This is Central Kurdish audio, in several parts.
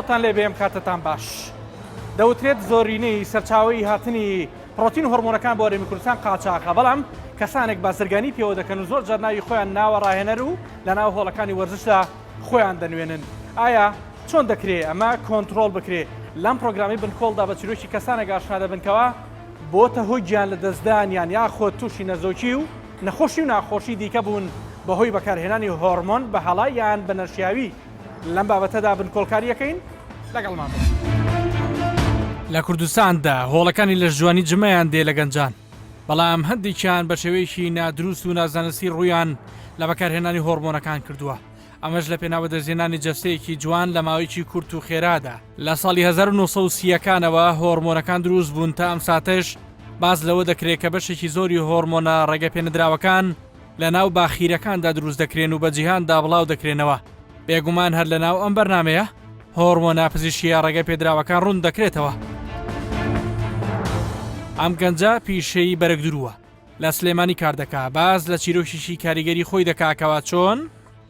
سڵاوتان لێبێ ئەم کاتەتان باش. دەوترێت زۆرینەی سەرچاوەی هاتنی پڕۆتین و هۆرمۆنەکان بۆ هەرێمی کوردستان قاچاخە، بەڵام کەسانێک بازرگانی پێوە دەکەن و زۆر جار ناوی خۆیان ناوە ڕاهێنەر و لەناو هۆڵەکانی وەرزشدا خۆیان دەنوێنن. ئایا چۆن دەکرێ ئەمە کۆنترۆڵ بکرێ؟ لەم پڕۆگرامی بنکۆڵدا بە چیرۆکی کەسانێک ئاشنا دەبن کەوا بۆتە هۆی گیان لەدەستدانیان یاخود تووشی نەزۆکی و نەخۆشی و ناخۆشی دیکە بوون بەهۆی بەکارهێنانی هۆرمۆن بە هەڵە یان بە نەشیاوی. لەم بابەتەدا بنکۆڵکاری ئەکەین لەگەڵمان بن. لە کوردستاندا هۆڵەکانی لەشجوانی جمەیان دێ لە گەنجان، بەڵام هەندێکیان بە شێوەیەکی نادروست و نازانستی ڕوویان لە بەکارهێنانی هۆڕمۆنەکان کردووە، ئەمەش لە پێناو بەدەستهێنانی جەستەیەکی جوان لە ماوەیەکی کورت و خێرادا. لە ساڵی 1930 ەکانەوە هۆڕمۆنەکان دروست بوون تا ئەم ساتەش باس لەوە دەکرێت کە بەشێکی زۆری هۆڕمۆنە ڕێگەپێنەدراوەکان لە ناو باخیرەکاندا دروست دەکرێن و بە جیهاندا بڵاو دەکرێنەوە، بێگومان هەر لە ناو ئەم بەرنامەیە هۆڕمۆنە پزیشکییە ڕێگە پێدراوەکان ڕوون دەکرێتەوە. ئەم گەنجە پیشەی بەرگدرووە لە سلێمانی کار دەکا، باس لە چیرۆکێکی کاریگەری خۆی دەکا کەوا چۆن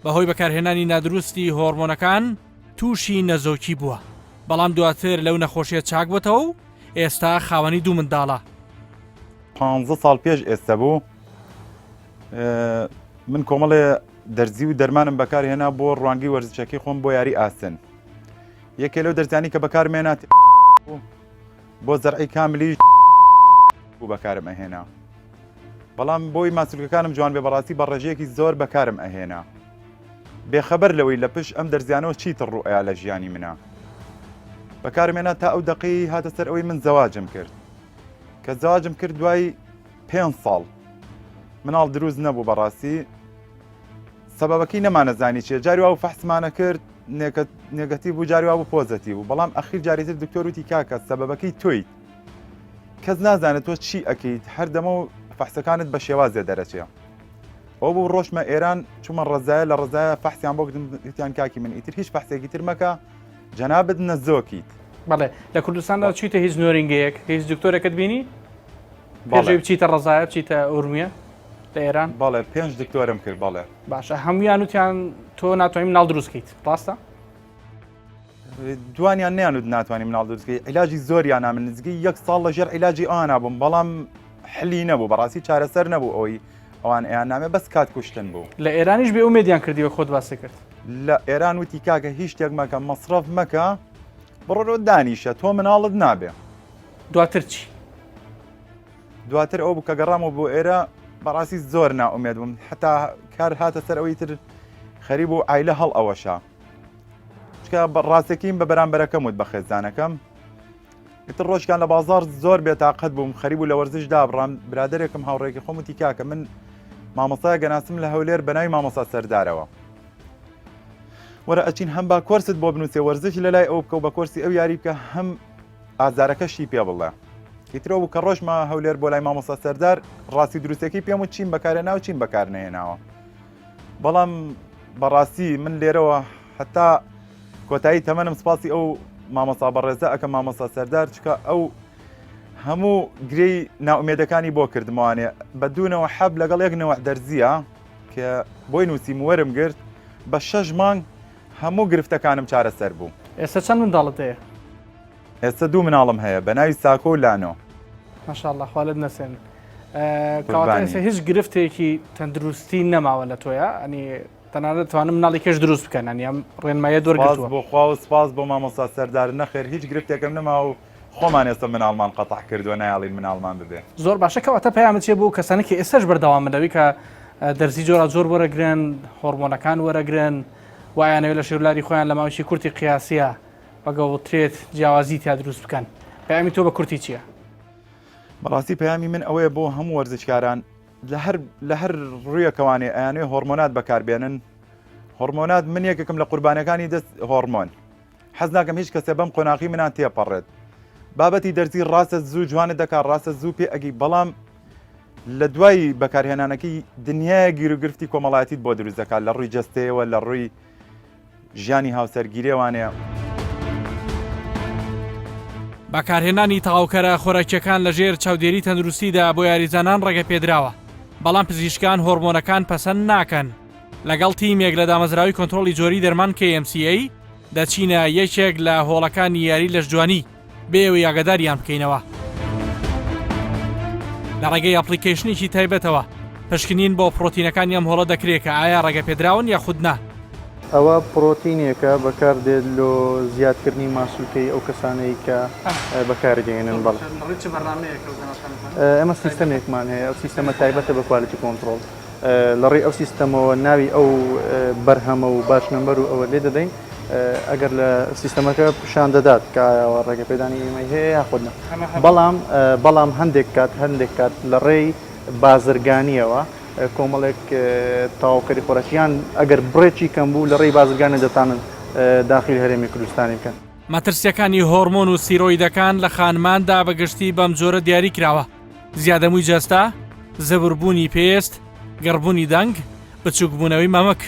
بەهۆی بەکارهێنانی نادروستی هۆڕمۆنەکان تووشی نەزۆکی بووە، بەڵام دواتر لەو نەخۆشیە چاک بۆتەوە و ئێستا خاوەنی دوو منداڵە. پانزە ساڵ پێش ئێستا بوو من کۆمەڵێ دەرزی و دەرمانم بەکارهێنا بۆ ڕوانگەی وەرزشەکەی خۆم بۆ یاری ئاسن یەکێ لەو دەرزانی کە بەکارمێنا بۆ زەرعی کاملی بوو بەکارم ئەهێنا بەڵام بۆی ماسولکەکانم جوان بێ بەڕاستی بە ڕێژەیەکی زۆر بەکارم ئەهێنا بێخەبەر لەوەی لە پشت ئەم دەرزیانەوە چیتر ڕوو ئەیا لە ژیانی منە بەکارمێنا تا ئەو دەقەی هاتە سەر ئەوەی من زەواجم کرد کە زەواجم کرد دوای پێ ساڵ مناڵ دروست نەبوو بەڕاستی سەبەبەکەی نەمانەزانی چیە جاری وا فەحسمانە کرد negative بوو جاری وا بوو positive بوو بەڵام ئەخیر جاری تر دکتۆر وتی کاکە سەبەبەکەی تۆیت کەس نازانێت تۆ چی ئەکەیت هەر دەمە و فەحسەکانت بە شێوازێ دەرەچێ ئەو بوو ڕۆشمە ئێران چوومە ڕەزایە لە ڕەزایە فەحسیان بۆ کردم وتیان کاکی من ئیتر هیچ فەحسێکی تر مەکە جەنابت نەزۆکیت. بەڵێ لە کوردستاندا چیتە هیچ نۆرینگەیەک هیچ دکتۆرێکت بینی؟ بەڵێ بچیتە ڕەزایە بچیتە ئورمیە لە ئێران؟ بەڵێ پێنج دکتۆرم کرد بەڵێ. باشە هەمویان وتیان تۆ ناتوانانی مناڵ دروست کەیت ڕاستە؟ دوانیان نیانوت ناتوانانی مناڵ دروست کەیت عیلاجی زۆریان من نزیکەی یەک ساڵ لەژێر عیلاجی ئەوانە بووم بەڵام حلی نەبوو بەڕاستی چارەسەر نەبوو ئەوەی ئەوان ئەیان نامێ بەس کات کوشتن بوو. لە ئێرانیش بێ ئومێدیان کردی وەک خۆت باست کرد. لە ئێران وتی کاکە هیچ شتێک مەکە مەسرەف مەکە بڕۆ دانیشە تۆ مناڵت نابێ. دواتر چی؟ دواتر ئەو بوو کە گەڕامەوە بۆ ئێرە بەڕاستی زۆر نائومێد بووم حتا کار هاتە سەر ئەوەی تر خەریب و ئایلە هەڵ ئەوەشە چکە ڕاستەکەیم بە بەرامبەرەکەم وت بە خێزانەکەم ئیتر ڕۆژکان لە بازاڕ زۆر بێتاقەت بووم خەریک بوو لە وەرزش دابڕام برادەرێکم هاوڕێکی خۆم وتی کاکە من مامۆستایەک ئەناسم لە هەولێر بە ناوی مامۆستا سەردارەوە وەرە ئەچین هەم با کۆرست بۆ بنووسێ وەرزش لە لای ئەو بکە و بە کۆرسی ئەو یاری بکە هەم ئازارەکەشی پێ بڵێ ئیترەوە بوو کە ڕۆژمە هەولێر بۆ لای مامۆستا سەردار ڕاستی دروستەکەی پێم و چیم بەکارێ ناو چیم بەکار نەهێناوە بەڵام بەڕاستی من لێرەوە هەتا کۆتایی تەمەنم سپاسی ئەو مامۆستا بەڕێزە ئەکەم مامۆستا سەردار چکە ئەو هەموو گرێی ناومێدەکانی بۆ کردموانێ بە دوونەوە حەب لەگەڵ یەک نەوە دەرزیە کە بۆی نووسیم وەرم گرت بە شەش مانگ هەموو گرفتەکانم چارەسەر بوو. ئێستا چەند منداڵت هەیە؟ ئێستا دوو مناڵم هەیە بە ناوی ساکۆ و لانۆ. ماشاءاللە خوا لێت نەسێن. کەواتە ئێستا هیچ گرفتێکی تەندروستی نەماوە لە تۆیا ئەنی تەنانەت توانم مناڵی کەش دروست بکەن ئەنی ئەم ڕێنمایە دوەرگرتووە. بۆ خوا و سپاس بۆ مامۆستا سەردار نەخێر هیچ گرفتێکم نەما و خۆمان ئێستا مناڵمان قەتع کردووە نایەڵین مناڵمان ببێ. زۆر باشە کەواتە پەیامت چیە بۆ کەسانە کە ئێستاش بەردەوامن لەوەی کە دەرزی جۆرا جۆر وەرەگرن هۆرمۆنەکان وەرەگرن و ئەیانەوێت لە شێولاری خۆیان لە ماوەیەکی کورتی قیاسیە بەگەوترێت جیاوازی تیا دروست بکەن پەیامی تۆ بە کورتی چییە؟ بەڕاستی پەیامی من ئەوەیە بۆ هەموو وەرزشکاران لە هەر لە هەر ڕوویەکەوانێ ئەیانێ هۆرمۆنات بەکاربێنن هۆرمۆنات من یەکێکم لە قوربانەکانی دەست هۆرمۆن حەز ناکەم هیچ کەسێ بەم قۆناغی منان تێپەڕێت بابەتی دەرزی ڕاستە زوو جوانت دەکات ڕاستە زوو پێ ئەگی بەڵام لە دوای بەکارهێنانەکەی دنیایە گیروگرفتی کۆمەڵایەتیت بۆ دروست دەکات لە ڕووی جەستەیەوە لە ڕووی ژیانی هاوسەرگیرێوانەیە. بەکارهێنانی تەواوکەرە خۆراکییەکان لەژێر چاودێری تەندروستیدا بۆ یاریزانان ڕێگەپێدراوە، بەڵام پزیشکان هۆرمۆنەکان پەسەند ناکەن. لەگەڵ تیمێک لە دامەزراوەی کۆنترۆڵی جۆری دەرمان KMCA. دەچینە یەکێک لە هۆڵەکانی یاری لەشجوانی بێ ئەوەی ئاگاداریان بکەینەوە. لە ڕێگەی application ێکی تایبەتەوە پشکنین بۆ پڕۆتینەکانی ئەم هۆڵە دەکرێ کە ئایا ڕێگەپێدراون یاخود نا. ئەوە پڕۆتینێکە بەکاردێت لۆ زیادکردنی ماسولکەی ئەو کەسانەی کە بەکاری دەهێنن بەڵێ. ئێمە سیستەمێکمان هەیە ئەو سیستەمە تایبەتە بە quality control لە ڕێی ئەو سیستەمەوە ناوی ئەو بەرهەمە و batch number و ئەوە لێ دەدەین ئەگەر لە سیستەمەکە پیشان دەدات کە ئایا ڕێگەپێدانی ئێمەی هەیە یاخود نا بەڵام بەڵام هەندێک کات هەندێک کات لە ڕێی بازرگانیەوە کۆمەڵێک تەواوکەری خۆراکی یان ئەگەر بڕێکی کەم بوو لە ڕێی بازرگانی دەتانن داخیل هەرێمی کوردستانی بکەن. مەترسیەکانی هۆرمۆن و ستیرۆیدەکان لە خانماندا بە گشتی بەم جۆرە دیاری کراوە، زیادەمووی جەستە، زەبربوونی پێست، گڕبوونی دەنگ، بچووکبوونەوەی مەمک.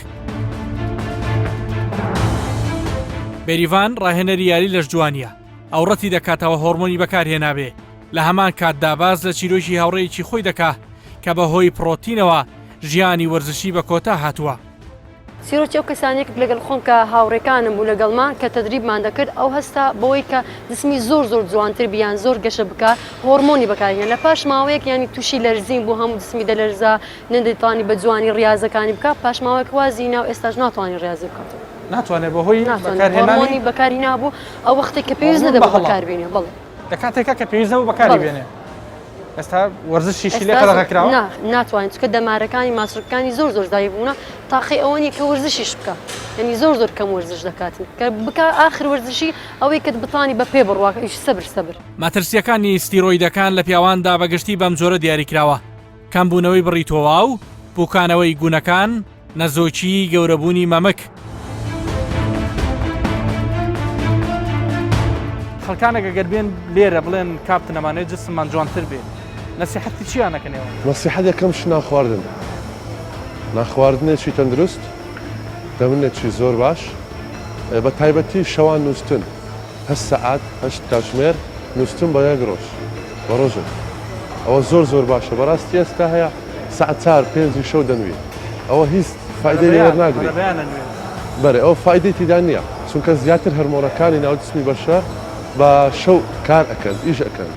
بێریڤان ڕاهێنەری یاری لەشجوانییە، ئەو ڕەتی دەکاتەوە هۆرمۆنی بەکارهێنابێ، لە هەمان کاتدا باس لە چیرۆکی هاوڕێیەکی خۆی دەکا کە بە هۆی پڕۆتینەوە ژیانی وەرزشی بە کۆتا هاتووە. چیرۆکی ئەو کەسانەی کرد لەگەڵ خۆم کە هاوڕێکانم بوو لەگەڵما کە تەدریبمان دەکرد ئەو هەستا بەوەی کە جسمی زۆر زۆر جوانتر بی یان زۆر گەشە بکا هۆڕمۆنی بەکارهێنا لە پاش ماوەیەک یانی تووشی لەرزین بوو هەموو جسمی دەلەرزا نەدەتوانی بە جوانی ڕیازەکانی بکا پاش ماوەیەک وازی نا و ئێستاش ناتوانێ ڕیازی بکاتەوە. ناتوانێت بەهۆی ناتوانێت هۆڕمۆنی بەکاری نابوو ئەو وەختێک کە پێویست نەدەبوو بەکار بینێ بەڵێ. لە کاتێکا کە پێویست نەبوو بەکاری بێنێ ئێستا وەرزشیشی لێ قەدەغە کراوە؟ نا ناتوانێت چونکە دەمارەکانی ماسولکەکانی زۆر زۆر زایف بوونە تاقی ئەوە نییە کە وەرزشیش بکە یعنی زۆر زۆر کەم وەرزش دەکات کە بکە ئاخر وەرزشی ئەوەی کە بتانی بە پێ بڕوا ئیش سەبر سەبر. مەترسییەکانی ستیرۆیدەکان لە پیاواندا بە گشتی بەم جۆرە دیاریکراوە، کەمبوونەوەی بڕی تۆواو، پووکانەوەی گوونەکان، نەزۆکیی گەورەبوونی مەمک. خەڵکانێک ئەگەر بێن لێرە بڵێن کاپتن ئەمانەوێت جسممان جوانتر بێ نەسیحەتی چیان ئەکەن ئێوە؟ نەسیحەت یەکەم شت نان خواردن نان خواردنێکی تەندروست دەمنێکی زۆر باش بە تایبەتی شەوان نووستن هەشت سەعات هەشت کاتژمێر نووستن بە یەک ڕۆژ بە ڕۆژێک ئەوە زۆر زۆر باشە بەڕاستی ئێستا هەیە سەعات چار پێنجی شەو دەنوی ئەوە هیچ فایدەی لێ وەرناگری بەرێ ئەوە فایدەی تیدا نییە چونکە زیاتر هەرمۆنەکانی ناو جسمی بەشەر بە شەو کار ئەکەن ئیش ئەکەن.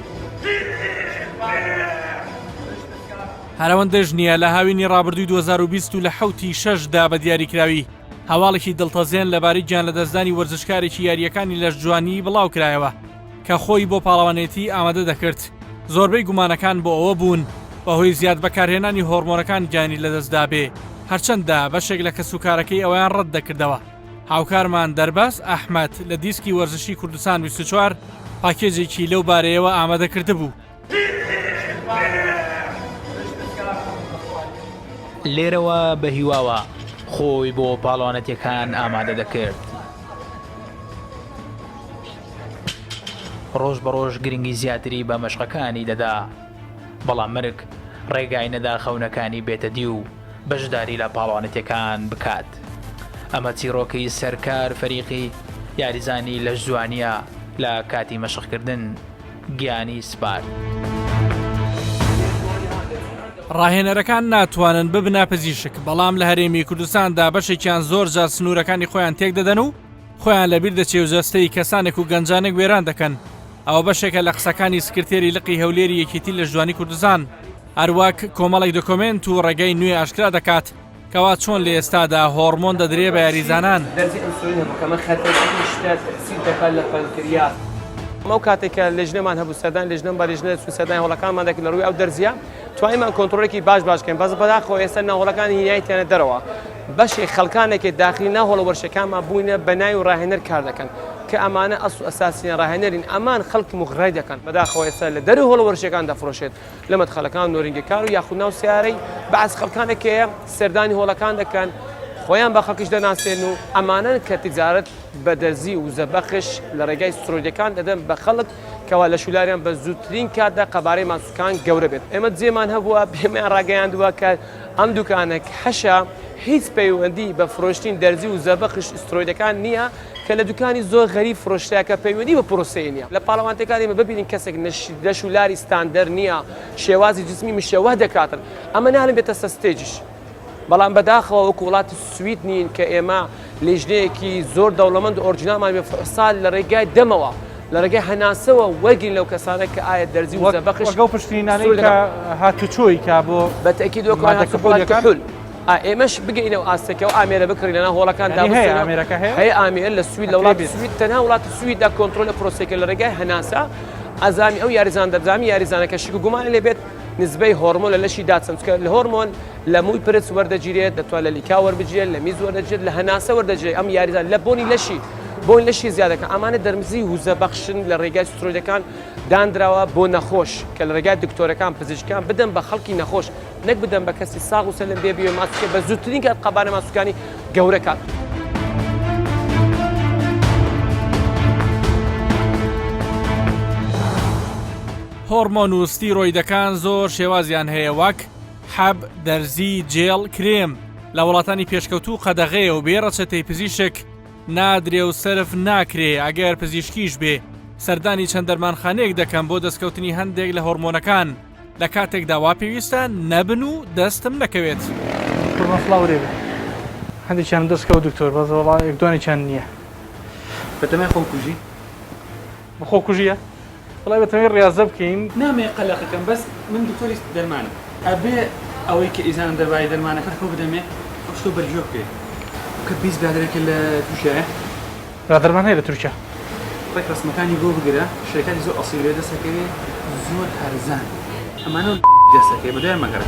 هەر ئەوەندەش نییە لە هاوینی ڕابردووی 2020 و لە حەوتی شەش دا بە دیاریکراوی هەواڵێکی دڵتەزێن لەبارەی گیانلەدەستدانی وەرزشکارێکی یارییەکانی لەشجوانی بڵاوکرایەوە کە خۆی بۆ پاڵەوانێتی ئامادە دەکرد، زۆربەی گومانەکان بۆ ئەوە بوون بەهۆی زیاد بەکارهێنانی هۆرمۆنەکان گیانی لەدەستدابێ، هەرچەندە بەشێک لە کەسوکارەکەی ئەوەیان ڕەتدەکردەوە. هاوکارمان دەرباز ئەحمەد لە دیسکی وەرزشی کوردستان 24 پاکێجێکی لەو بارەیەوە ئامادەکردبوو. لێرەوە بە هیواوە خۆی بۆ پاڵەوانێتیەکان ئامادە دەکرد. ڕۆژ بە ڕۆژ گرنگی زیاتری بە مەشقەکانی دەدا، بەڵام مەرگ ڕێگای نەدا خەونەکانی بێتە دی و بەشداری لە پاڵەوانێتیەکان بکات. ئەمە چیڕۆکی سەرکار فەریقی یاریزانی لەشجوانیە لە کاتی مەشقکردن. گیانی سپارد. ڕاهێنەرەکان ناتوانن ببنە پزیشک، بەڵام لە هەرێمی کوردستاندا بەشێکیان زۆر جار سنوورەکانی خۆیان تێکدەدەن و خۆیان لەبیر دەچێ و جەستەی کەسانێک و گەنجانێک وێران دەکەن. ئەوە بەشێکە لە قسەکانی سکرتێری لقی هەولێری یەکێتی لەشجوانی کوردستان، هەروەک کۆمەڵێک دۆکۆمێنت و ڕێگەی نوێ ئاشکرا دەکات کەوا چۆن لە ئێستادا هۆڕمۆن دەدرێ بە یاریزانان. دەرزی ئەنسۆلین هەبوو کە ئەمە خەتەرترین شتە تەئسیر دەکات لە پەنکریاس. ئەو کاتێک کە لێژنەمان هەبوو سەردانی لێژنەم بە لێژنە دەچوون سەردانی هۆڵەکانمان دەکرد لە ڕووی ئەو دەرزیە توانیمان کۆنترۆلێکی باش باش بکەین بەس بەداخەوە ئێستا ناوهۆڵەکان هینایتیانە دەرەوە بەشێک خەڵکانێکی داخلی ناو هۆڵە وەرشەکانمان بووینە بە ناوی ڕاهێنەر کار دەکەن کە ئەمانە ئەسڵ و ئەساسیان ڕاهێنەرین ئەمان خەڵک مغرای دەکەن بەداخەوە ئێستا لە دەرەوەی هۆڵە وەرشەکان دەفرۆشێت لە مەدخەلەکان و نۆرینگەکان و یاخود ناو سیارەی بەعس خەڵکانێک هەیە سەردانی هۆڵەکان دەکەن خۆیان بە خەڵکیش دەناسێن و ئەمانەن کە تجارەت بە دەرزی و وزەبەخش لە ڕێگای سترۆیدەکان دەدەن بە خەڵک کەوا لەشولاریان بە زووترین کاتدا قەبارەی ماسولکان گەورە بێت ئێمە جێمان هەبووە پێمان ڕاگەیاندووە کە ئەم دوکانە حەشە هیچ پەیوەندی بە فرۆشتین دەرزی و وزەبەخش سترۆیدەکان نییە کە لە دوکانی زۆر غەریب فرۆشرا کە پەیوەندی بە پرۆسەیە نیە. لە پاڵەوانتەکان ئێمە ببینین کەسێک لەش و لاری ستاندەر نیە شێوازی جسمی مشەوه دەکاتن ئەمە نالن بێتە سەر stage یش بەڵام بەداخەوە وەکو وڵاتی سوید نین کە ئێمە. لیژنەیەکی زۆر دەوڵەمەند و ئۆرجیناڵمان بێ فحوسات لە ڕێگای دەمەوە لە ڕێگای هەناسەوە وەرگین لەو کەسانە کە ئایا دەرزی وزە بەخش وەک ئەو پشکنینانەی کە هاتوچۆی کە بۆ بە تەئکید وەک مادە کحولیەکان کحول. ئا ئێمەش بگەینە ئەو ئاستێکە و ئامێرە بکڕین لەناو هۆڵەکان یانی هەیە ئامێرەکە هەیە؟ هەیە ئامێر لە سوید لە ئەکرێ وڵاتی بێت. سوید تەنها وڵاتی سویددا کۆنترۆل لە پرۆسەکە لە ڕێگای هەناسە ئەزامی ئەو یاریزان دەرزامی یاریزانەکە شک و گومانی لێ بێت نسبەی هۆرمۆن لە لەشی دا چەند چونکە لە هۆرمۆن لە مووی پرچ وەردەگیرێت دەتوان لە لیکا وەربگیرێت لە میز وەردەگیرێت لە هەناسە وەردەگیرێت ئەم یاریزان لە بۆنی لەشی بۆن لەشی زیاد دەکەن ئەمانە دەرمزی وزە بەخشن لە ڕێگای سترۆیدەکان دانراوە بۆ نەخۆش کە لە ڕێگای دکتۆرەکان پزیشکان بدەن بە خەڵکی نەخۆش نەک بدەن بە کەسی ساغ و سەلم بێ بیوێ ماسوکە بە زووترین کات قەبارە ماسوکانی گەورە کات. هۆڕمۆن و ستیرۆیدەکان زۆر شێوازیان هەیە وەک، حەب، دەرزی، جێڵ، کرێم، لە وڵاتانی پێشکەوتوو قەدەغەیە و بێ ڕەچەتەی پزیشک نادرێ و سەرف ناکرێ ئەگەر پزیشکیش بێ سەردانی چەند دەرمانخانەیەک دەکەم بۆ دەستکەوتنی هەندێک لە هۆڕمۆنەکان لە کاتێکدا وا پێویستە نەبن و دەستم نەکەوێت. قوربان سڵاو لێ بێ هەندێکیانم دەست کەوت دکتۆر بەس وەڵا یەک دوانێکیان نییە. بەتەمای خۆکوژی؟ خۆکوژیە؟ وەڵای بەتەمای ڕیازە بکەین. نامەوێ قەلەقەکەم بەس من دکتۆری دەرمانم. ئەبێ ئەوەی کە ئیزانم دەربارەی دەرمانەکان خۆ بدەمێ ئەو شتەو بەرگوێ بکەوێ. کە 20 برادەرێکە لە تورکیایە. برادەرمان هەیە لە تورکیا. ڕێک ڕەسمەکانی بۆ بگرە شەرکاتی زۆر ئەسیل لێ دەسەکەوێ زۆر هەرزان ئەمانە و دەسەکەی بەدوای مەگەڕێ.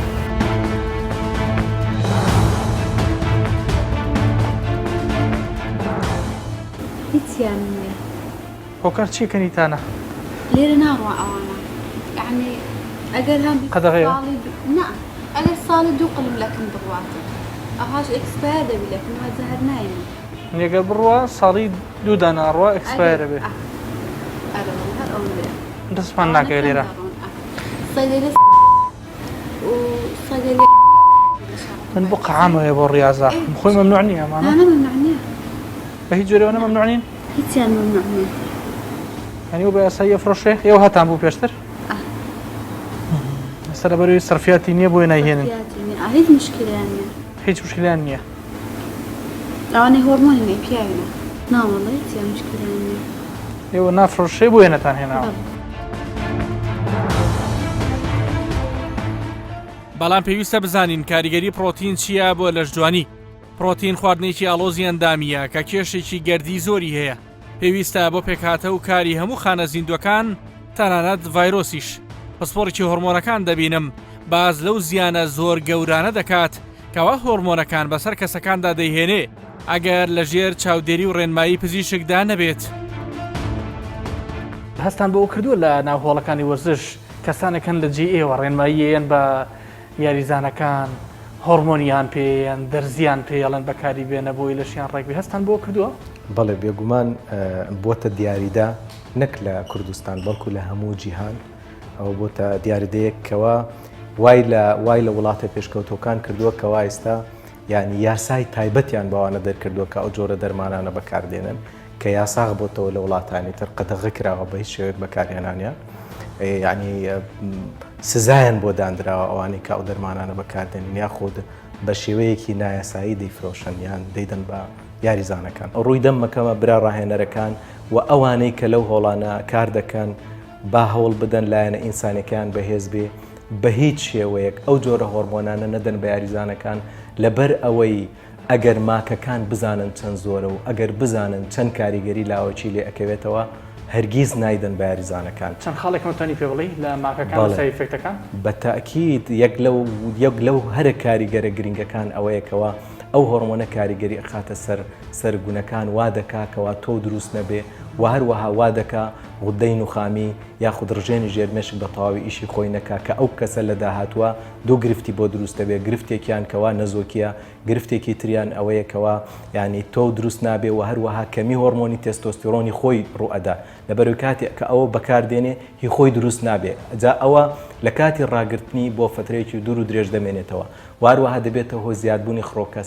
هیچیان نییە. هۆکار چیە کە نیتانە؟ لێرە ناڕوا ئەوانە یەعنی ئەگەر هەم قەدەغەیە؟ ساڵی نا ئەگەر ساڵی دوو قلم لەکن بڕواتن ئەوهاش expire دەبی لەکن وازە هەر ناینن. یەعنی گەر بڕوا ساڵی دوو دانە ئەڕوا expire ئەبێ. ئەرێ وەڵا هەر ئەوەندەیە. دەستمان ناکەوێ لێرە. صەیدەلە و صەیدەلە من بۆ قەعامەوەیە بۆ ڕیازە خۆی مەمنوع نییە ئەمانە؟ نا نا مەمنوع نییە. بە هیچ جۆرێ ئەوانە مەمنوع نین؟ هیچیان مەمنوع نییە. یانی ئەو بە یاسایی ئەفرۆشرێ؟ ئێوە هەتان بوو پێشتر؟ ئا. ئێستا لەبەرئەوەی سەرفیاتی نییە بۆیە نایهێنن. سەرفیاتی نییە. ئا هیچ مشکیلەیان نییە. هیچ مشکیلەیان نییە. ئەوانەی هۆرمۆنی نییە پیاوینە. نا وەڵا هیچیان مشکیلەیان نییە. ئێوە نافرۆشرێ بۆیە نەتان هێناوە. بەڵێ. بەڵام پێویستە بزانین کاریگەری پڕۆتین چییە بۆ لەشجوانی؟ پڕۆتین خواردنێکی ئاڵۆزی ئەندامییە کە کێشێکی گەردی زۆری هەیە، پێویستە بۆ پێکهاتە و کاری هەموو خانە زیندووەکان تەنانەت ڤایرۆسیش. پسپۆڕێکی هۆرمۆنەکان دەبینم باس لەو زیانە زۆر گەورانە دەکات کەوا هۆرمۆنەکان بەسەر کەسەکاندا دەیهێنێ ئەگەر لەژێر چاودێری و ڕێنمایی پزیشکدا نەبێت. هەستان بەوە کردووە لە ناو هۆڵەکانی وەرزش کەسانێک هەن لە جێی ئێوە ڕێنمایی ئەیەن بە یاریزانەکان هۆرمۆنیان پێ یان دەرزیان پێ ئەڵێن بەکاری بێنە بۆی لەشیان ڕێک بێ هەستان بۆ کردووە؟ بەڵێ بێگومان بۆتە دیاریدە نەک لە کوردستان بەڵکو لە هەموو جیهان ئەوە بۆتە دیاردەیەک کەوا وای لە وای لە وڵاتە پێشکەوتوەکان کردووە کەوا ئێستا یعنی یاسای تایبەتیان بەوانە دەرکردووە کە ئەو جۆرە دەرمانانە بەکاردێنن کە یاساغ بۆتەوە لە وڵاتانی تر قەدەغە کراوە بە هیچ شێوەیەک بەکارهێنانیان یعنی سزایان بۆ دانراوە ئەوانەی کە ئەو دەرمانانە بەکاردێنن یاخود بە شێوەیەکی نایاسایی دەیفرۆشن یان دەیدەن بە یاریزانەکان. ڕووی دەم مەکەمە برا ڕاهێنەرەکان و ئەوانەی کە لەو هۆڵانە کار دەکەن با هەوڵ بدەن لایەنە ئینسانیەکەیان بەهێز بێ بە هیچ شێوەیەک ئەو جۆرە هۆرمۆنانە نەدەن بە یاریزانەکان لەبەر ئەوەی ئەگەر ماکەکان بزانن چەند زۆرە و ئەگەر بزانن چەند کاریگەری لاوەکی لێ ئەکەوێتەوە هەرگیز نایدەن بە یاریزانەکان. چەند خاڵێکم ئەتوانی پێ بڵێی لە ماکەکان و بەڵێ side effect ەکان؟ بە تەئکید یەک لەو یەک لەو هەرە کاریگەرە گرنگەکان ئەوەیە کەوا ئەو هۆڕمۆنە کاریگەری ئەخاتە سەر سەر گونەکان وا دەکا کەوا تۆو دروست نەبێ و هەروەها وا دەکا غودەی نوخامی یاخود ڕژێنی ژێر مێشک بە تەواوی ئیشی خۆی نەکا کە ئەو کەسە لە داهاتووا دوو گرفتی بۆ دروست دەبێ گرفتێکیان کەوا نەزۆکیە گرفتێکی تریان ئەوەیە کەوا یانی تۆو دروست نابێ و هەروەها کەمی هۆڕمۆنی تێستۆستیرۆنی خۆی ڕووئەدا لەبەرئەوەی کاتێ کە ئەوە بەکار دێنێ هی خۆی دروست نابێ جا ئەوە لە کاتی ڕاگرتنی بۆ فەترەیەکی دوور و درێژ دەمێنێتەوە و هەروەها دەبێتە هۆی زیادبوونی خڕۆکە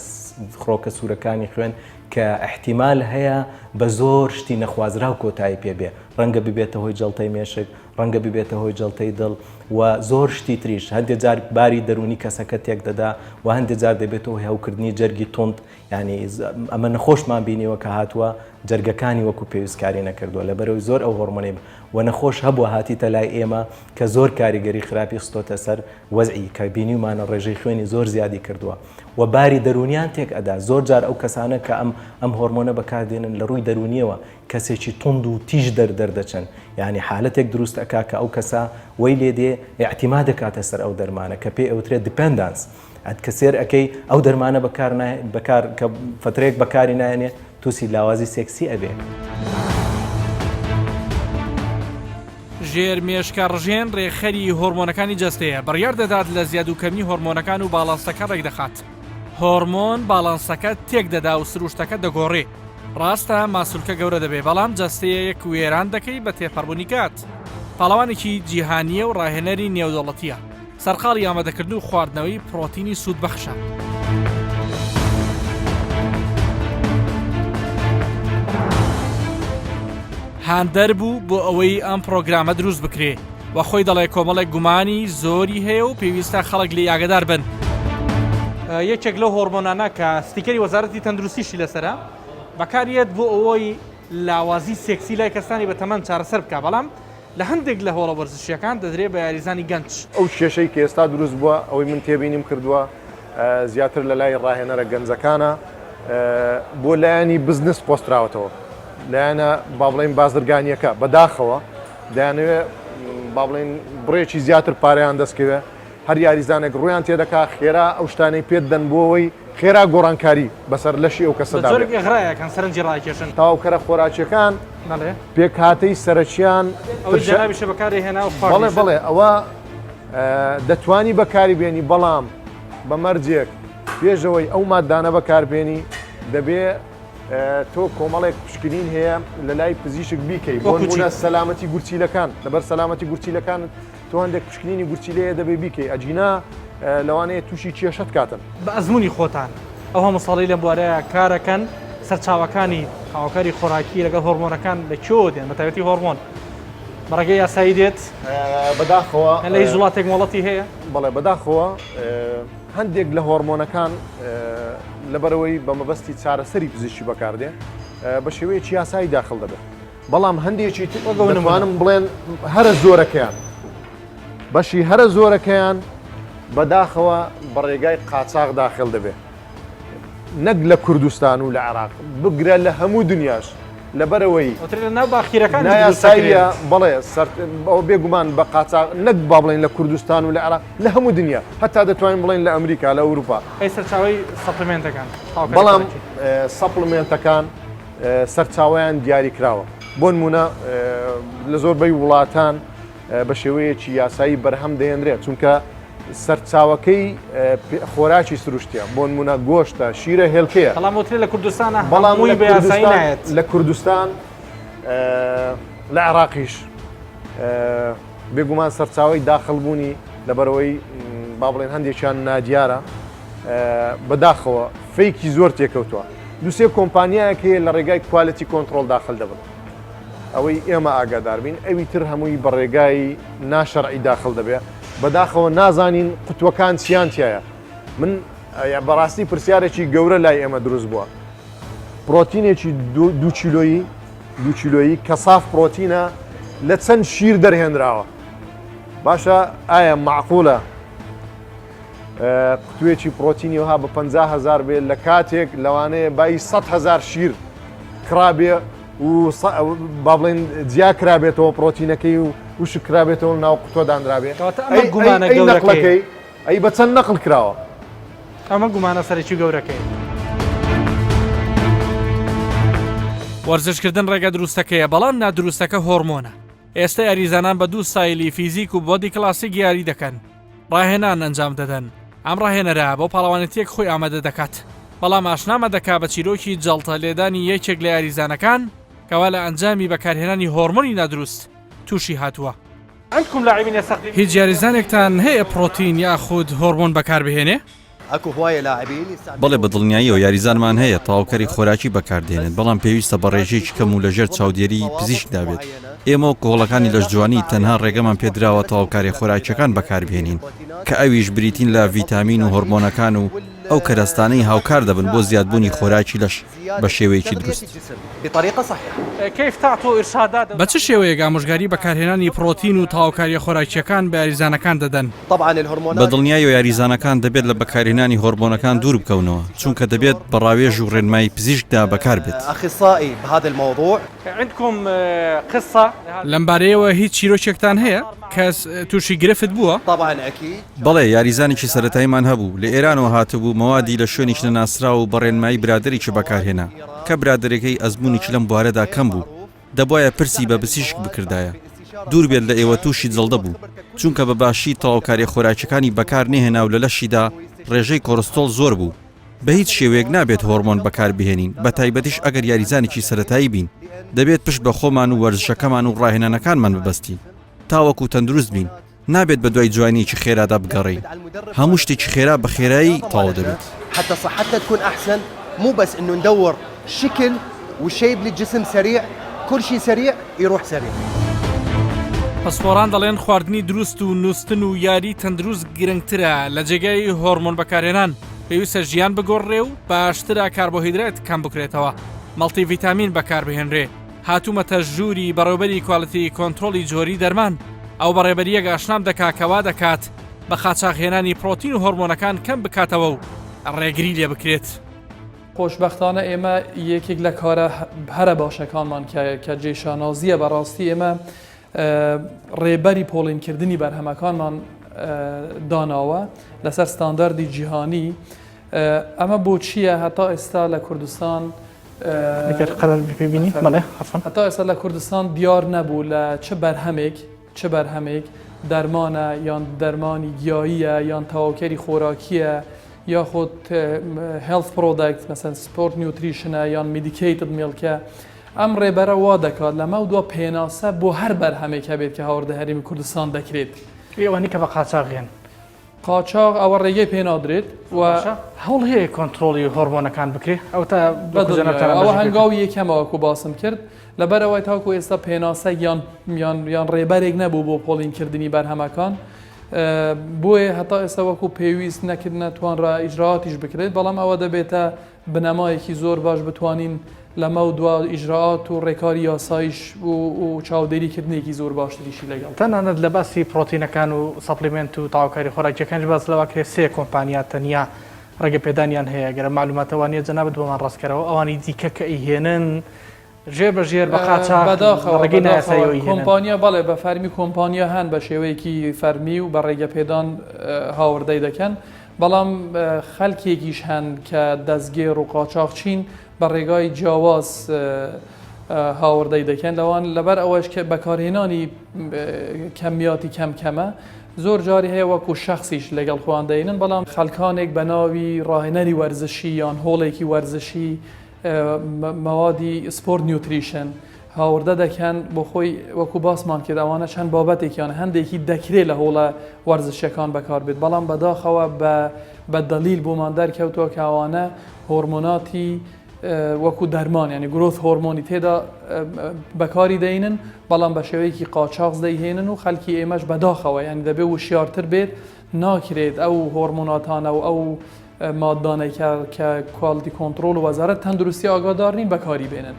خڕۆکە سوورەکانی خوێن کە ئیحتیمال هەیە بە زۆر شتی نەخوازراو کۆتایی پێ بێ ڕەنگە ببێتە هۆی جەڵتەی مێشک ڕەنگە ببێتە هۆی جەڵتەی دڵ. و زۆر شتی تریش هەندێ جار باری دەروونی کەسەکە تێک دەدا و هەندێ جار دەبێتەوە هۆی هەوکردنی جەرگی توند یانی ئەمە نەخۆشمان بینیوە کە هاتووە جەرگەکانی وەکو پێویست کاری نەکردووە لەبەرەوەی زۆر ئەو هۆرمۆنەی و نەخۆش هەبووە هاتیتە لای ئێمە کە زۆر کاریگەری خراپی خستۆتە سەر وەزعی کە بینیومانە ڕێژەی خوێنی زۆر زیادی کردووە و باری دەروونیان تێک ئەدا زۆر جار ئەو کەسانە کە ئەم ئەم هۆرمۆنە بەکاردێنن لە ڕووی دەروونیەوە کەسێکی توند و تیژ دەر دەردەچن یانی حالەتێک دروست ئەکا کە ئەو کەسە وەی لێ دێ ئیعتیماد ئەکاتە سەر ئەو دەرمانە کە پێی ئەوترێ dependence ئەت کە سێر ئەکەی ئەو دەرمانە بەکار بەکار کە فترەیەک بەکاری نایەنێ تووسی لاوازی سێکسی ئەبێ. ژێر مێشکە ڕژێن ڕێکخەری هۆرمۆنەکانی جەستەیە، بڕیار دەدات لە زیاد و کەمی هۆرمۆنەکان و باڵانسەکە ڕێکدەخات. هۆرمۆن باڵانسەکە تێکدەدا و سروشتەکە دەگۆڕێ. ڕاستە ماسولکە گەورە دەبێ، بەڵام جەستەیەک وێران دەکەی بە تێپەڕبوونی کات. پاڵەوانێکی جیهانییە و ڕاهێنەری نێودەوڵەتییە. سەرقاڵی ئامادەکردن و خواردنەوەی پڕۆتینی سوودبەخشە. هاندەر بوو بۆ ئەوەی ئەم پڕۆگرامە دروست بکرێ و خۆی دەڵێ کۆمەڵێک گومانی زۆری هەیە و پێویستە خەڵک لێی ئاگدار بن. یەکێک لەو هۆرمۆنانە کە ستیکەری وەزارەتی تەندروستیشی لەسەرە بەکاریەت بۆ ئەوەی لاوازی سێکسی لای کەسانی بە تەمەن چارەسەر بکە بەڵام لە هەندێک لە هۆڵە وەرزشییەکان دەدرێ بە یاریزانی گەنج. ئەو کێشەی کە ئێستا دروست بووە ئەوەی من تێبینیم کردووە زیاتر لە لای ڕاهێنەرە گەنجەکانە بۆ لایەنی بزنس قۆستراوەتەوە لایەنە با بڵێین بازرگانیەکە بەداخەوە دەیانەوێ با بڵێین بڕێکی زیاتر پارەیان دەستکەوێ هەر یاریزانێک ڕویان تێدەکا خێرا ئەو شتانەی پێت دەن بۆەوەی خێرا گۆڕانکاری بەسەر لەشی ئەو کەسەدا بێت. ئیغرایەکان سەرنجی ڕاکێشن. تەواوکەرە خۆراکیەکان پێکهاتەی سەرەکیان ئەوەی جەنابیشە بەکاری هێنا و خواردنیشە. بەڵێ بەڵێ ئەوە دەتوانی بەکاری بێنی بەڵام بە مەرجێک پێشەوەی ئەو مادانە بەکاربێنی دەبێ تۆ کۆمەڵێک پشکنین هەیە لە لای پزیشک بیکەی بۆ نمونە سەلامەتی گورچیلەکان لەبەر سەلامەتی گورچیلەکانت تۆ هەندێک پشکنینی گورچیلەیە دەبێ بیکەی ئەگینا لەوانەیە تووشی کێشەت کاتن. بە ئەزموونی خۆتان ئەو هەموو ساڵەی لەم بوارەیا کارەکەن سەرچاوەکانی هاوکاری خۆراکی لەگەڵ هۆرمۆنەکان لە کوێوە دێن بە تایبەتی هۆرمۆن بە ڕێگەی یاسایی دێت؟ بەداخەوە لە هیچ وڵاتێک مۆڵەتی هەیە؟ بەڵێ بەداخەوە هەندێک لە هۆرمۆنەکان لەبەرئەوەی بە مەبەستی چارەسەری پزیشکی بەکاردێ بە شێوەیەکی یاسایی داخل دەبێت. بەڵام هەندێکی تر دەتوانم بڵێن هەرە زۆرەکەیان بەشی هەرە زۆرەکەیان بەداخەوە بە ڕێگای قاچاغ داخل دەبێت نەک لە کوردستان و لە عێراق بگرە لە هەموو دنیاش لەبەرەوەی نایاساییە بەڵێ ئەوە بێگومان بە قاچاغ نەک با بڵێن لە کوردستان و لە عێراق لە هەموو دنیا هەتا دەتوانین بڵێن لە ئەمریکا لە ئەوروپا سەرچاوی supplement ەکان بەڵام supplement ەکان سەرچاوەیان دیاریکراوە. بۆنموونە لە زۆربەی وڵاتان بە شێوەیەکی یاسایی بەرهەم دەهێنرێت، چونکە سەرچاوەکەی خۆراکی سروشتیە، بۆنموونە گۆشتە، شیرە، هێلکەیە. بەڵام وترێ لە کوردستانە هەمووی بە یاسایی نایەت. لە کوردستان لە عێراقیش بێگومان سەرچاوەی داخڵبوونی لەبەرئەوەی با بڵێن هەندێکیان نادیارە، بەداخەوە fake ی زۆر تێکەوتووە دوسێ کۆمپانیایەک هەیە لە ڕێگای quality control داخل دەبن ئەوەی ئێمە ئاگادار بین ئەوی تر هەمووی بە ڕێگای ناشەرعی داخل دەبێ بەداخەوە نازانین قوتوەکان چیان تایە من بەڕاستی پرسیارێکی گەورە لای ئێمە دروست بووە پرۆتینێکی دو کیلۆیی دو کیلۆیی کە ساف پرۆتینە لە چەند شیر دەرهێنراوە باشە ئایا معقولە قوتوێکی پڕۆتینی وەها بە 50 هەزار بێ لە کاتێک لەوانەیە بای 100 هەزار شیر کڕابێ و با بڵێن جیا کرابێتەوە پڕۆتینەکەی و وشک کرابێتەوە ناو قوتوە دانرابێ کەواتە ئەمە گومانە ئەی گەورەکەیە. نەقڵەکەی ئەی بە چەند نەقڵ کراوە؟ ئەمە گومانە سەرەکی و گەورەکەیە. وەرزشکردن ڕێگە دروستەکەیە، بەڵام نادروستەکە هۆرمۆنە. ئێستا یاریزانان بە دوو ستایلی physique و body classic یاری دەکەن، ڕاهێنان ئەنجام دەدەن، ئەم ڕاهێنەرە بۆ پاڵەوانێتییەک خۆی ئامادە دەکات، بەڵام ئاشنامە دەکا بە چیرۆکی جەڵتە لێدانی یەکێک لە یاریزانەکان کەوا لە ئەنجامی بەکارهێنانی هۆرمۆنی نادروست تووشی هاتووە. هیچ یاریزانێکتان هەیە پڕۆتین یاخود هۆرمۆن بەکاربهێنێ؟ بەڵێ بە دڵنیاییەوە یاریزانمان هەیە تەواوکەری خۆراکی بەکاردێنێت، بەڵام پێویستە بە ڕێژەیەکی کەم و لەژێر چاودێریی پزیشکدا بێت. ئێمە وەکو هۆڵەکانی لەشجوانی تەنها ڕێگەمان پێدراوە تەواوکاریە خۆراکیەکان بەکاربهێنین کە ئەویش بریتین لە ڤیتامین و هۆرمۆنەکان و ئەو کەرەستانەی هاوکار دەبن بۆ زیادبوونی خۆراکی لەش بە شێوەیەکی دروست. بە چ شێوەیەک ئامۆژگاری بەکارهێنانی پڕۆتین و تەواوکاریە خۆراکیەکان بە یاریزانەکان دەدەن؟ بە دڵنیایەوە یاریزانەکان دەبێت لە بەکارهێنانی هۆرمۆنەکان دوور بکەونەوە، چونکە دەبێت بە ڕاوێژ و ڕێنمایی پزیشکدا بەکاربێت. لەمبارەیەوە هیچ چیرۆکێکتان هەیە؟ کەس تووشی گرفت بووە؟ بەڵێ، یاریزانێکی سەرەتاییمان هەبوو، لە ئێرانەوە هاتبوو، مەوادی لە شوێنێکی نەناسراو و بە ڕێنمایی برادەرێکی بەکارهێنا، کە برادەرەکەی ئەزموونێکی لەم بوارەدا کەم بوو، دەبوایە پرسی بە پزیشک بکردایە. دوور بێت لە ئێوە تووشی جەڵدە بوو، چونکە بە باشی تەواوکاریە خۆراکیەکانی بەکار نەهێنا و لە لەشیدا ڕێژەی کۆرستۆڵ زۆر بوو. بە هیچ شێوەیەک نابێت هۆرمۆن بەکار بهێنین، بە تایبەتیش ئەگەر یاریزانێکی سەرەتایی بین، دەبێت پشت بە خۆمان و وەرزشەکەمان و ڕاهێنانەکانمان ببەستین تاوەکو تەندروست بین. نابێت بە دوای جوانییەکی خێرادا بگەڕێین، هەموو شتێکی خێرا بە خێرایی تەواو دەبێت. پسپۆڕان دەڵێن خواردنی دروست و نووستن و یاری تەندروست گرنگترە لە جێگای هۆرمۆن بەکارهێنان، پێویستە ژیان بگۆڕرێ و باشترە کاربۆهیدرات کەم بکرێتەوە، مەڵتی ڤیتامین بەکاربهێنرێ. هاتوومەتە ژووری بەڕێوبەری quality control ی جۆری دەرمان، ئەو بەڕێبەرییەک ئاشنام دەکا کە وا دەکات بە قاچاخ هێنانی پڕۆتین و هۆرمۆنەکان کەم بکاتەوە و ڕێگری لێ بکرێت. خۆشبەختانە ئێمە یەکێک لە کارە هەرە باشەکانمان کە کە جێی شانازییە بەڕاستی ئێمە ڕێبەری پۆڵینکردنی بەرهەمەکانمان داناوە لەسەر ستانداردی جیهانی ئەمە بۆچییە هەتا ئێستا لە کوردستان ئەگەر قەرار ببینی بەڵێ عەفوەن. هەتا ئێستا لە کوردستان دیار نەبوو لە چ بەرهەمێک چ بەرهەمێک دەرمانە یان دەرمانی گیاییە یان تەواوکەری خۆراکییە یاخود health product مەسەن sport nutrition ە یان medicated milk ە ئەم ڕێبەرە وا دەکات لەمەودوا پێناسە بۆ هەر بەرهەمێک هەبێت کە هاوردە هەرێمی کوردستان دەکرێت. ئەوانەی کە بە قاچاغ ێن. قاچاغ ئەوە ڕێگەی پێ نادرێت و. باشە هەوڵ هەیە کۆنترۆڵی هۆرمۆنەکان بکرێ ئەوە تا وەکو جەنابتان بەدڵنیایەوە ئەوە ئاماژەی پێ کرد. هەنگاوی یەکەمە وەکو باسم کرد لەبەر ئەوەی تاکو ئێستا پێناسەک یان یان یان ڕێبەرێک نەبوو بۆ پۆڵین کردنی بەرهەمەکان بۆیە هەتا ئێستا وەکو پێویست نەکرد نەتوانرا ئیجرائاتیش بکرێت بەڵام ئەوە دەبێتە بنەمایەکی زۆر باش بتوانین لەمەو دوا ئیجرائات و ڕێکاری یاساییش و و چاودێری کردنێکی زۆر باشتریشی لەگەڵ. تەنانەت لە باسی پڕۆتینەکان و supplement و تەواوکاری خۆراکیەکانیش باس لەوە کرێ سێ کۆمپانیا تەنیا ڕێگە پێدانیان هەیە گەر ئەم مەعلوماتە وانیە جەنابت بۆمان ڕاست کەرەوە ئەوانی دیکە کە ئەیهێنن ژێر بە ژێر بە قاچاخ لە بەداخەوە ڕێگەی بەداخەوە نایاساییەوە ئەیهێنن. کۆمپانیا بەڵێ بە فەرمی کۆمپانیا هەن بە شێوەیەکی فەرمی و بە ڕێگە پێدان هاوردەی دەکەن بەڵام خەلکێکیش هەن کە دەستگێڕ و قاچاخچین بە ڕێگای جیاواز هاوردەی دەکەن لەوان لەبەر ئەوەش کە بەکارهێنانی کەمیاتی کەم کەمە زۆر جاری هەیە وەکو شخصیش لەگەڵ خۆیان دەینن بەڵام خەلکانێک بە ناوی ڕاهێنەری وەرزشی یان هۆڵێکی وەرزشی مەوادی sport nutrition هاوردە دەکەن بۆ خۆی وەکو باسمان کرد ئەوانە چەند بابەتێکیان هەندێکی دەکرێت لە هۆڵە وەرزشیەکان بەکاربێت بەڵام بەداخەوە بە بە دەلیل بۆمان دەرکەوتووە کە ئەوانە هۆرمۆناتی وەکو دەرمان ینی growth hormone ی تێدا بەکاری دەینن بەڵام بە شێوەیەکی قاچاخ دەیهێنن و خەلکی ئێمەش بەداخەوە ینی دەبێ وشیارتر بێت ناکرێت ئەو هۆرمۆناتانە و ئەو ماددانەی کە کە quality control و وەزارەت تەندروستی ئاگادار نین بەکاری بێنن.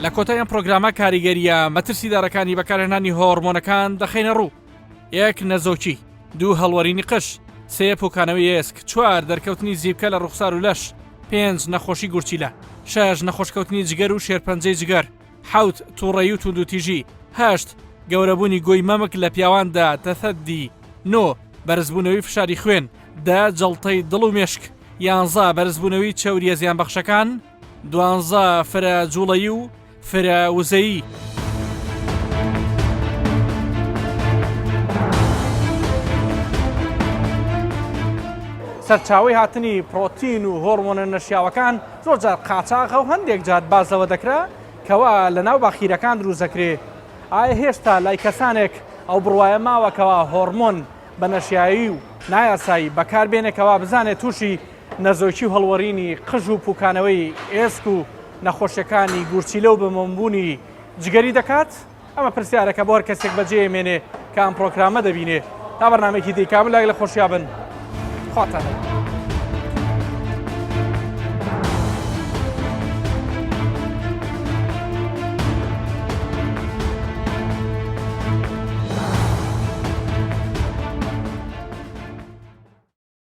لە کۆتای ئەم پرۆگرامە کاریگەرییە مەترسیدارەکانی بەکارهێنانی هۆڕمۆنەکان دەخەینە ڕوو. یەک نەزۆکی، دوو هەڵوەرینی قژ، سێ پوکانەوەی ئێسک، چوار دەرکەوتنی زیپکە لە ڕوخسار و لەش، پێنج نەخۆشی گورچیلە، شەش نەخۆشکەوتنی جگەر و شێرپەنجەی جگەر، حەوت، توڕەیی و توندوتیژی. هەشت، گەورەبوونی گۆی مەمک لە پیاواندا، تەثەدی. نۆ، بەرزبوونەوەی فشاری خوێن. دە، جەڵتەی دڵ و مێشک. یانزە، بەرزبوونەوەی چەورییە زیانبەخشەکان. دوانزە، فرە جوڵەیی و فرە وزەیی. سەرچاوەی هاتنی پڕۆتین و هۆڕمۆنە نەشیاوەکان زۆرجار قاچاغە و هەندێک جار باس لەوە دەکرا کەوا لەناو باخیرەکان دروست دەکرێ. ئایا هێشتا لای کەسانێک ئەو بڕوایە ماوە کەوا هۆڕمۆن بە نەشیاوی و نایاسایی بەکار بێنێ کەوا بزانێ تووشی نەزۆکی و هەڵوەرینی قژ و پوکانەوەی ئێسک و نەخۆشیەکانی گورچیلە و بەمۆمبوونی جگەری دەکات؟ ئەمە پرسیارەکە بۆ هەر کەسێک بەجێ مێنێ کە ئەم پرۆگرامە دەبینێ. تا بەرنامەیەکی دیکە من لاک لە خۆشیا بن. خواتان لەگەڵ.